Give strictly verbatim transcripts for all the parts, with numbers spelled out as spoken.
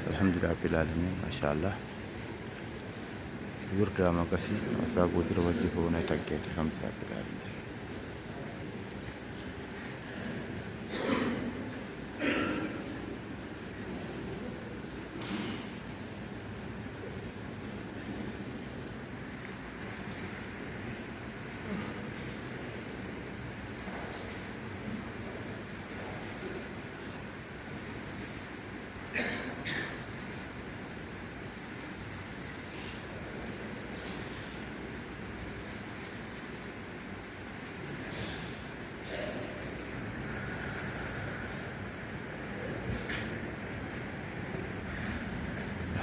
Alhamdulillah rabbil alamin, machallah. Wirdaama gasi, o saagooji rawati fof wona e taggeede, alhamdulillah rabbil alamin.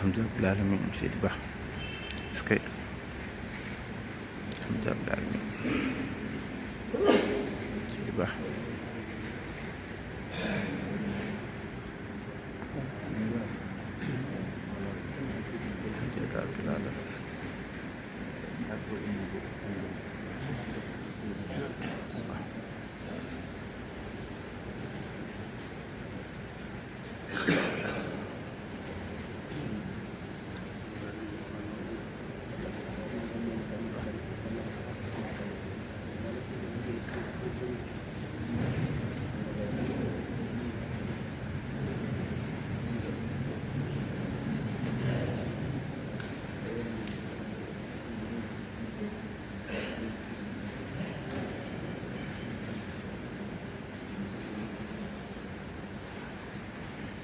Alhamdulillah alamin, seydi Ba. Eskey. Alhamdulillah alamin, seydi Ba. Alhamdulillah alamin.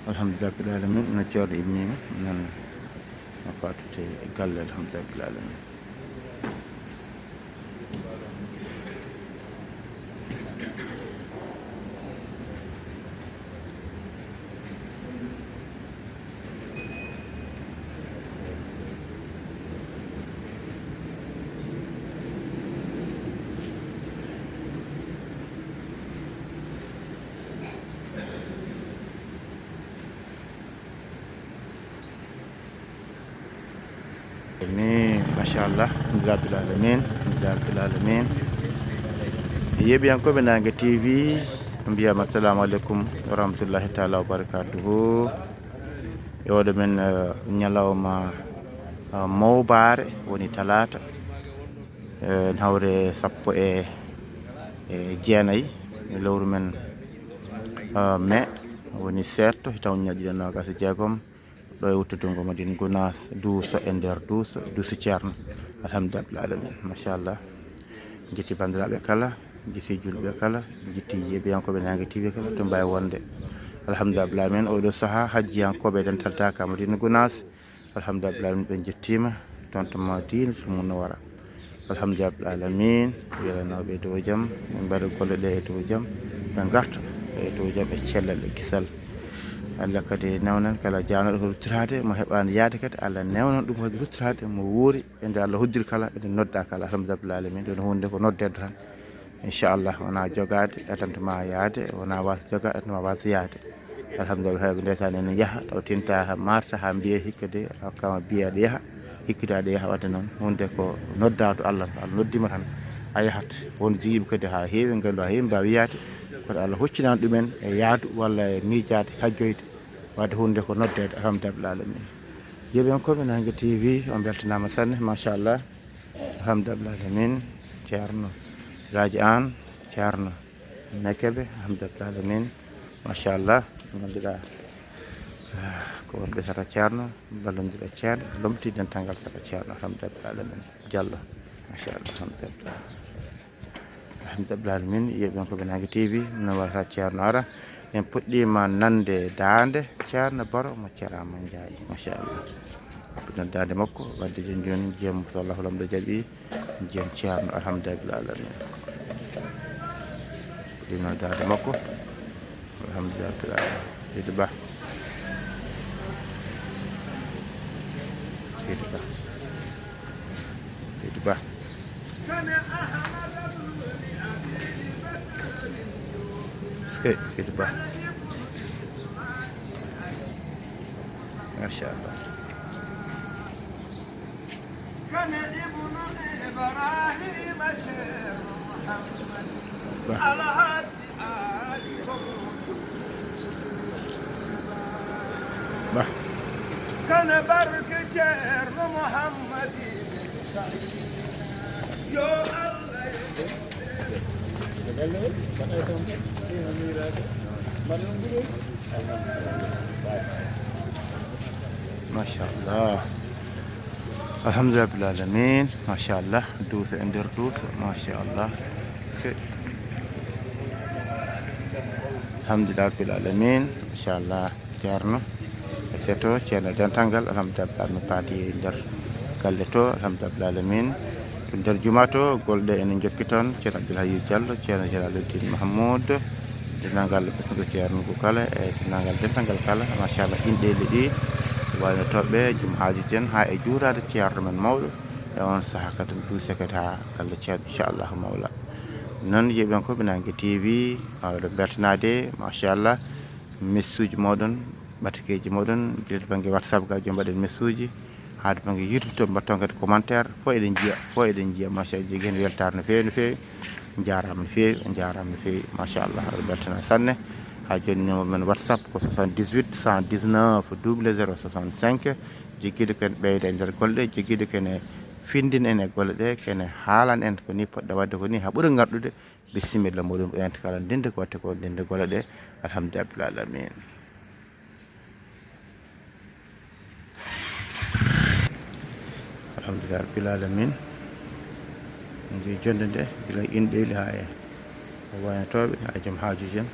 Alhamdulillah rabbil alamin, no ceerno ibnima nan no fatude e galle, alhamdulillah rabbil alamin. Ni, machallah, alhamdulillah rabbil alamin, alhamdulillah rabbil alamin. Yeeɓiyankooɓe Naange T V, mbiyam assalamu aleykum wa rahmatullahi taala wa barakatuhu. E oɗo men, eh, ñalawma, eh, mowbaare, woni talaata, eh, hawre sappo e, e jeenayi lewru men, eh, mai, woni seeɗto, hitaande ujunere ɗiɗi e noogas e jeegom. Ɗo e wuttude ngo Madina Gunaas, duuso e nder duuso, duuso Ceerno. Alhamdulillah alamin, machallah. Jetti banndiraaɓe kala, jetti julɓe kala, jetti yeeɓiyankooɓe Naange T V kala to mbaawi wonde. Alhamdulillah alamin, oɗo sahaa hajjiyankooɓe dental daaka Madina Gunaas. Alhamdulillah alamin, ɓe jettiima toon to Madina to Munawara. Alhamdulillah alamin, welanooɓe e dow jam, ɓe mbaɗa golle ɗe e dow jam, ɓe ngarta e dow jam e cellal e kisal. Allah kadi newnan kala jaanooɗo ko ruttiraade, mo heɓaani yaade kadi, Allah newnan ɗum kadi ruttiraade, mo wuuri, e nde Allah hoddiri kala, e nde nodda kala. Alhamdulillah alamin, ɗum huunde ko noddeede tan. Inchallah, wona jogaade, adanta ma yaade, wona waasa jogaade, adanta ma waasa yaade. Alhamdulillah, heewɓe ndeysaan ene yaha, taw tinta haa marta, haa mbiye hikka de, kama biye aɗa yaha, hikka de aɗa yaha, wadde noon, huunde ko noddaandu Allah, so Allah noddiima tan, a yahat. Won jiyiiɓe kadi haa heewi, nganndu haa heewi, mbaawi yaade, kono Allah hoccinaani ɗumen e yahdu walla e miijaade, hajjoyde, wadde huunde ko noddeede, alhamdulillah alamin. Yeeɓiyankooɓe Naange T V, on mbeltanaama sanne, machallah. Alhamdulillah alamin, Ceerno Siraaji Aan, Ceerno Nekebe, alhamdulillah alamin, machallah, ngannduɗaa, ah, ko wonɓe sara Ceerno, ballondira Ceerno, lomti dental ngal sara Ceerno, alhamdulillah alamin. Jallo. Machallah, alhamdulillah. Alhamdulillah, min yeɓen ko ɓe nangi T V, no wata Ceerno ara. En puɗɗiima nande daande Ceerno Baro mo Ceerno Njaay, machallah. Puɗɗiino daande makko, wadde jooni jooni, jiyam so Allahu Lamɗo jaɓi, jiyam Ceerno, alhamdulillah alamin. Puɗɗiino daande makko, alhamdulillah alamin. Seydi Ba. Seydi Ba. Seydi Ba. Seydi Ba. Machallah. Ba. Ba. Kana barke Ceerno Muhammad ibn Saïd. Yo Allah. Machallah. Alhamdulillah rabbil alamin. Machallah. Duuso e nder duuso. Machallah. Alhamdulillah rabbil alamin. Machallah. Ceerno e seto, Ceerno e dental ngal, alhamdulillah, mi paati e nder galle to, alhamdulillah alamin. To nder juma to, golle ɗe ene njokki toon, Ceerno Abdoul Hayyu Diallo, Ceerno Jalaluddin Mahmoud, denndaangal ɓesngu Ceerno ngu kala, e denndaangal dental ngal kala, machallah, inɗeeli ɗi, wayno toɓɓe, Jum Haaju Jen, haa e juuraade Ceerno men mawɗo, e on sahaa kadi, duuse kadi haa galle Ceerno, inchallahu mawla. Noon, yeɓen ko ɓe nangi T V, wawde beltanaade, machallah. Message mooɗon, ɓatakeeji mooɗon, gila to bannge WhatsApp ga, jom mbaɗen message, haa to bannge YouTube to, mbaɗton kadi commentaire, fof eɗen njiya, fof eɗen njiya, machallah, jogii heen weltaare no feewi, no feewi, njaaraama no feewi, njaaraama no feewi, machallah, aɗa beltana sanne. Haa jooni numéro men WhatsApp ko soixante-dix-huit, cent dix-neuf, double zéro soixante-cinq, jogiiɗo ko en ɓeyda e nder golle ɗe, jogiiɗo ko en findin en e golle ɗe, ko en haalan en ko ni poɗɗa waɗde ko ni haa ɓura ngarɗude, Bisimilla mooɗon, ko enen kala ndende ko waɗte ko ndende golle ɗe. Alhamdulillah rabbil alamin. Alhamdulillah rabbil alamin. Nde jonde nde, gila inɗeeli haa e waynotooɓe, haa e joom haajuuji en.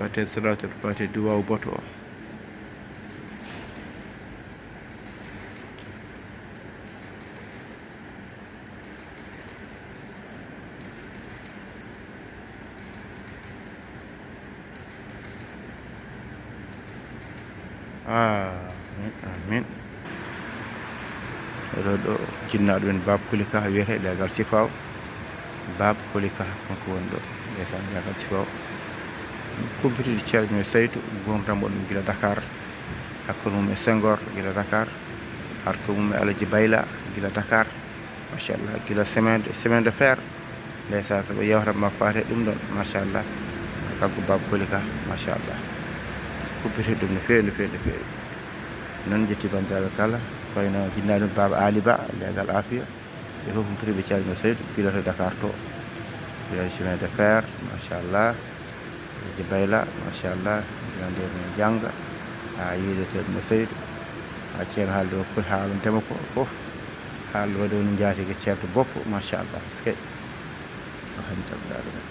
Fatiha, salatul fatiha, duwaawu boto o. Amin, amin. Oɗo ɗo jinnaaɗo men Baaba Koli Ka wiyetee, leegal Sifaaw. Baaba Koli Ka kanko woni ɗo, ndeysaan, leegal Sifaaw. Kumpitiiɗo Ceerno Saydu, nguurndam muɗum gila Dakar, hakkunde mum e Senghor gila Dakar, hakkunde mum e Alaji Bayla gila Dakar. Machallah, gila chemin de, chemin de fer. Ndeysaan, sabu yewtere ma faati e ɗum ɗon, machallah. Kanko Baaba Koli Ka, machallah. Kumpitiiɗo ɗum no feewi, no feewi, no feewi. Noon njetti banndiraaɓe kala, ko wayno jinnaaɗo Baaba Aali Ba, leegal Afiya. Ɓe fof kumpitiiɓe Ceerno Saydu, gila to Dakar to. Gila chemin de fer, machallah. Alaji Bayla, machallah. Gila nde min jannga, haa yiide Ceerno Saydu. Haa Ceerno haalde o foti haalantema ko fof. Haalde waɗi woni njaatige Ceerno Boppo, machallah. Eskey. Alhamdulillah.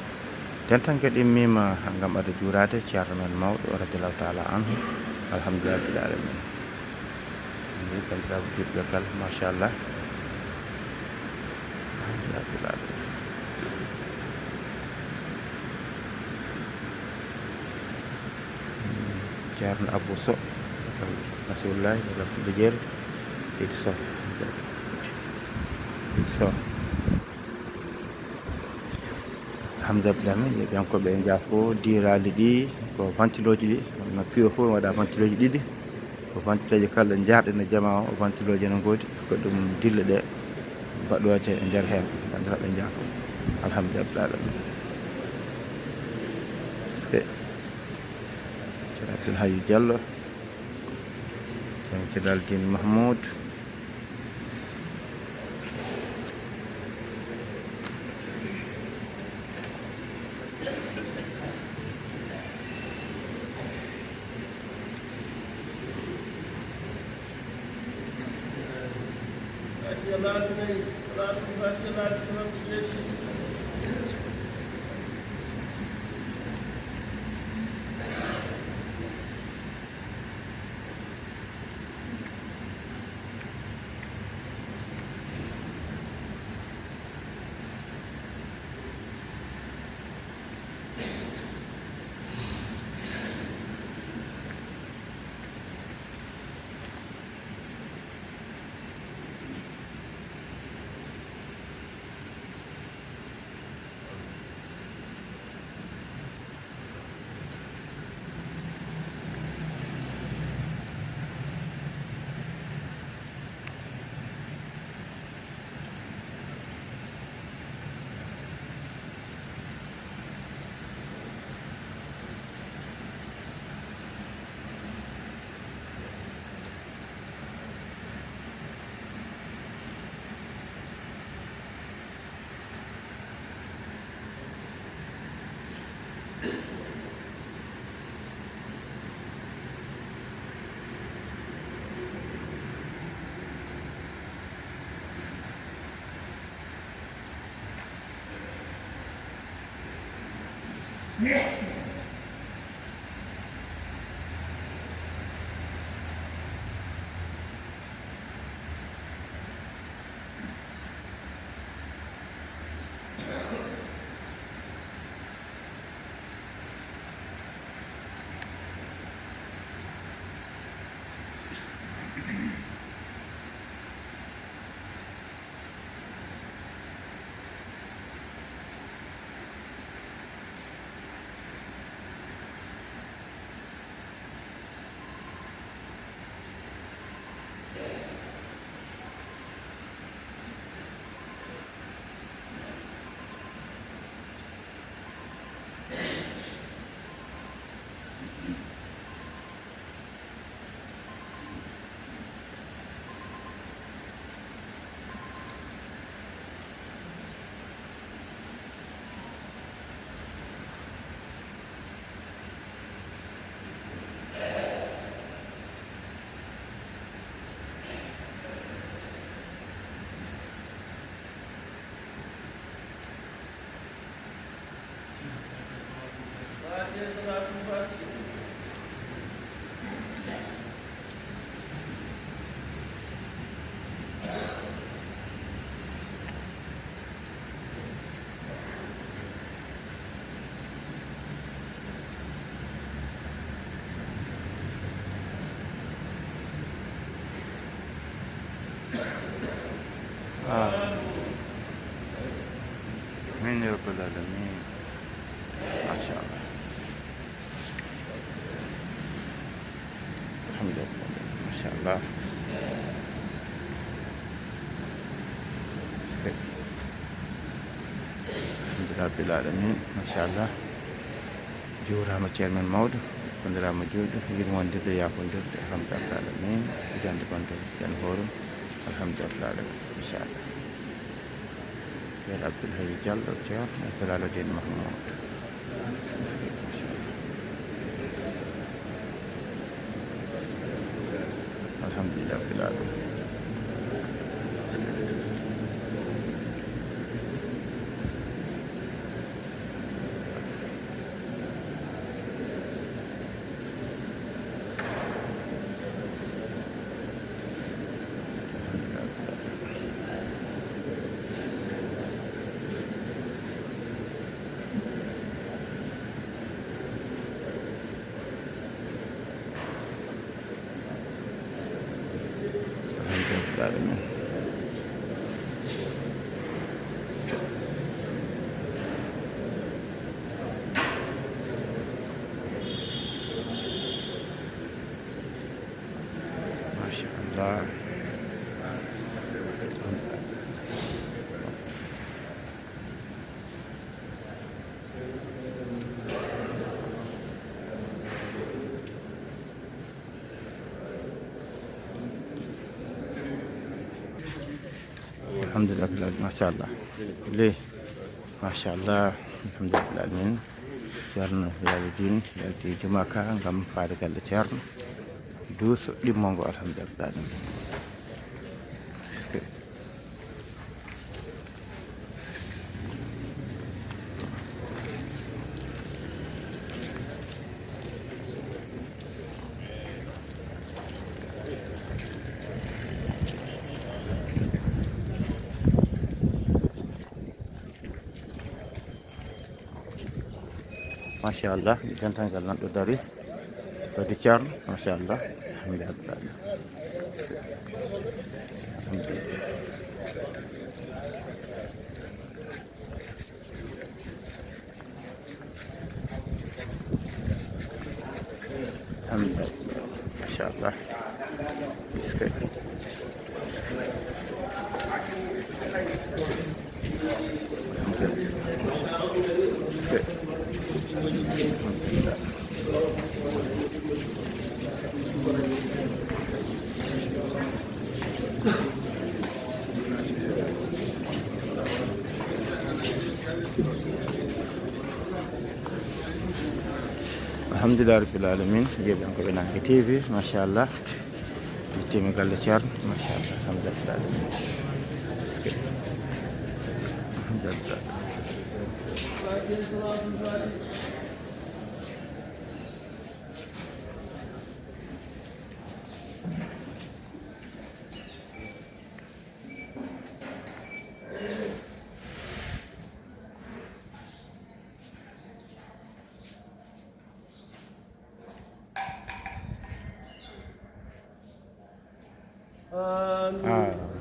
Dental ngal immiima ngam adda juuraade Ceerno men mawɗo, radiyallahu taala anhu. Alhamdulillah rabbil alamin. Ni banndiraaɓe juulɓe kala, machallah. Alhamdulillah rabbil alamin. Ceerno Abou Sow, Rasulullah, Rasul Bejel, Idi Sow. Idi Sow. Alhamdulillah, min yeɓiyankooɓe en njaafo diiraali ɗi, ko vantilooji ɗi, no piyo fof waɗa vantilooji ɗiɗi, ko vantilooji kala njaarɗe no jama o, vantilooji no ngoodi, ko ɗum dille ɗe mbaɗooje e nder heen, banndiraaɓe njaafo. Alhamdulillah alamin. Parce que Ceerno Abdoul Hayyu Diallo, Ceerno Jalaluddin Mahmoud. Ah. Amin ya rabbal alamin. Masha Allah. Alhamdulillah. Masha Allah. Alhamdulillah rabbil alamin. Masha Allah. Juuraama ceerno men mawɗo, konndiraama juuɗo, yurmondirde, yaafondirde, alhamdulillah rabbil alamin. Hijande gonɗo tan hoorum, alhamdulillah rabbil alamin. Masha Allah. Ceerno Abdoul Hayy Diallo, Ceerno Jalaaluddin Mahmoud. Alhamdulillah rabbil alamin. Alhamdulillah rabbil alamin. Masha Allah. Alhamdulillah, masha Allah. Le, masha Allah. Alhamdulillah. Ceerno Jalaaluddin yalti juma ka ngam faade galle Ceerno. Duuso ɗimmo ngo, alhamdulillah. Est-ce que Machallah, dental ngal nan ɗo dari. Kadi Ceerno, machallah. Alhamdulillah. Alhamdulillah. Alhamdulillah. Machallah. Biskit. Biskit. Alhamdulillah rabbil alamin. Jeeɓen ko ɓe nangi T V, machallah. Yettiima galle Ceerno, machallah. Alhamdulillah. Alhamdulillah.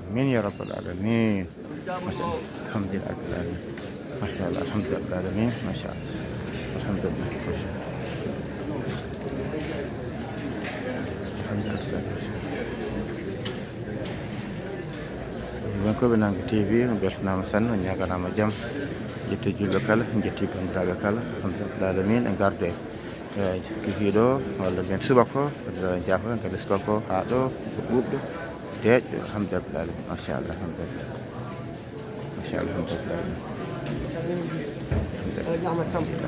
Amin ya rabbal alamin. Masha Allah. Alhamdulillah rabbil alamin. Masha Allah, alhamdulillah rabbil alamin. Masha Allah. Alhamdulillah. Alhamdulillah. Wonkoɓe Nangue T V, on beltanaama sanne, on ñaaganaama jam. Jetti julɓe kala, jetti banndiraaɓe kala. Alhamdulillah rabbil alamin. En ngarde e kikiiɗo walla mbiyen subako, jaafoɗen kadi subako haa ɗo, ɓuuɓɗo, deeƴɗo, alhamdulillah, machallah, alhamdulillah. Machallah, alhamdulillah.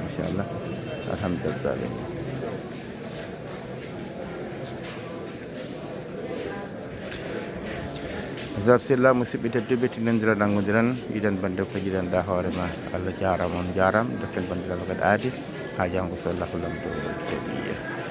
Machallah. Alhamdulillah. Zar Silla, musidɓe tedduɓe, tinndondiral nanngondiral, yiɗan bannde ko jiɗanɗaa hoore ma. Allah jaaraama, on njaaraama, dokken banndiraaɓe kadi aadi, haa janngo so Allah ko lamɗo tawi.